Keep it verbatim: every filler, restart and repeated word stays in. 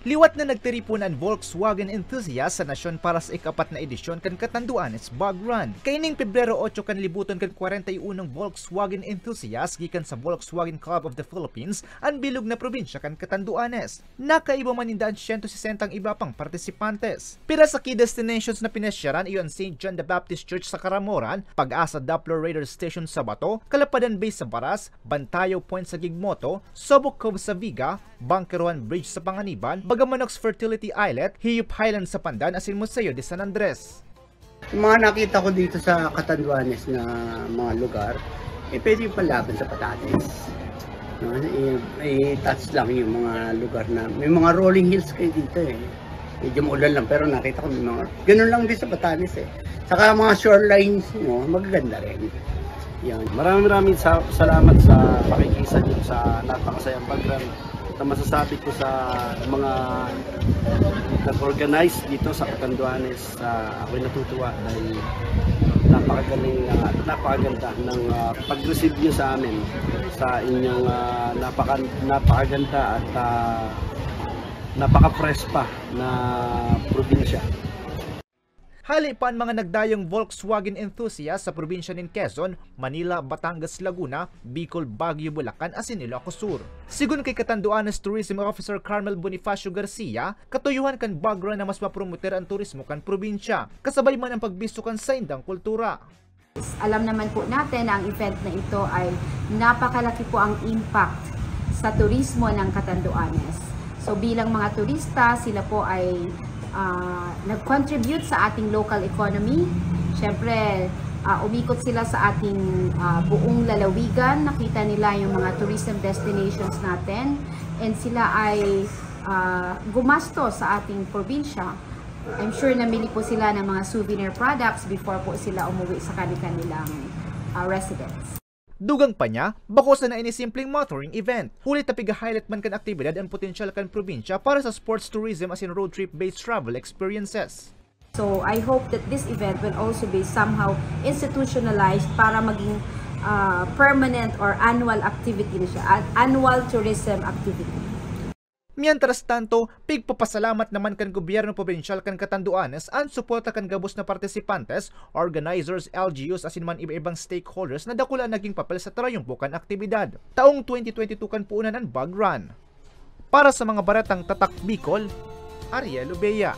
Liwat na nagtiripon an Volkswagen Enthusiast sa nasyon para sa ikapat na edisyon kan Catanduanes Bog Run. Kaining Pebrero otso kan libuton kan kwarenta y unong Volkswagen Enthusiast gikan sa Volkswagen Club of the Philippines an bilog na probinsya kan Catanduanes. Nakaiba man ninda an siyento sesentang iba pang partisipantes. Pira sa key destinations na pinasyaran iyo an Saint John the Baptist Church sa Caramoran, Pag-asa Doppler Radar Station sa Bato, Kalapadan Base sa Baras, Bantayo Point sa Gigmoto, Sobo Cove sa Viga, Bunker One Bridge sa Panganiban, Bagamanoks Fertility Islet, Hiyop Highland sa Pandan asin Museo de San Andres. Yung mga nakita ko dito sa Catanduanes na mga lugar, eh, pwede yung panlaban sa Batanes. No? I-, i-touch lang yung mga lugar na may mga rolling hills kayo dito eh. Medyo maulan lang, pero nakita ko may mga ganun lang din sa Batanes eh. Saka mga shorelines, no, magaganda rin. Yan. Maraming maraming sa, salamat sa pakikisa niyo sa napakasayang Bog Run. Ang masasabi ko sa mga nag-organize dito sa Catanduanes, ah, ako'y natutuwa dahil napakagaling, ah, napakaganda ng, ah, pag-receive niyo sa amin, sa inyong, ah, napaka-, napakaganda at, ah, napaka-fresh pa na probinsya. Hali pa an mga nagdayong Volkswagen Enthusiast sa probinsya nin Quezon, Manila, Batangas, Laguna, Bicol, Baguio, Bulacan asin Ilocos Sur. Sigon kay Catanduanes Tourism Officer Carmel Bonifacio Garcia, katuyuhan kan Bog Run na mas mapromoter an turismo kan probinsya, kasabay man an pagbisto kan saindang kultura. Alam naman po natin na ang event na ito ay napakalaki po ang impact sa turismo ng Catanduanes. So, bilang mga turista, sila po ay, ah, nag-contribute sa ating local economy. Siyempre, ah, umikot sila sa ating, ah, buong lalawigan. Nakita nila yung mga tourism destinations natin. And sila ay, ah, gumasto sa ating probinsya. I'm sure namili po sila ng mga souvenir products before po sila umuwi sa kani-kanilang, ah, residence. Dugang pa niya, bako sana ini simpleng motoring event. Huli ta piga-highlight man kan aktibidad an potensyal kan probinsya para sa sports tourism asin road trip-based travel experiences. So, I hope that this event will also be somehow institutionalized para maging, ah, permanent or annual activity na siya, an-, annual tourism activity. Mientras tanto, pigpapasalamat naman kan gobyerno probinsyal kan Catanduanes an suporta kan gabos na partisipantes, organizers, L G Us asin man iba-ibang stakeholders na dakula an naging papel sa tarayumpo kan aktibidad. Taong twenty twenty-two kan puunan an Bog Run. Para sa mga baretang Tatak Bicol, Ariel Obeya.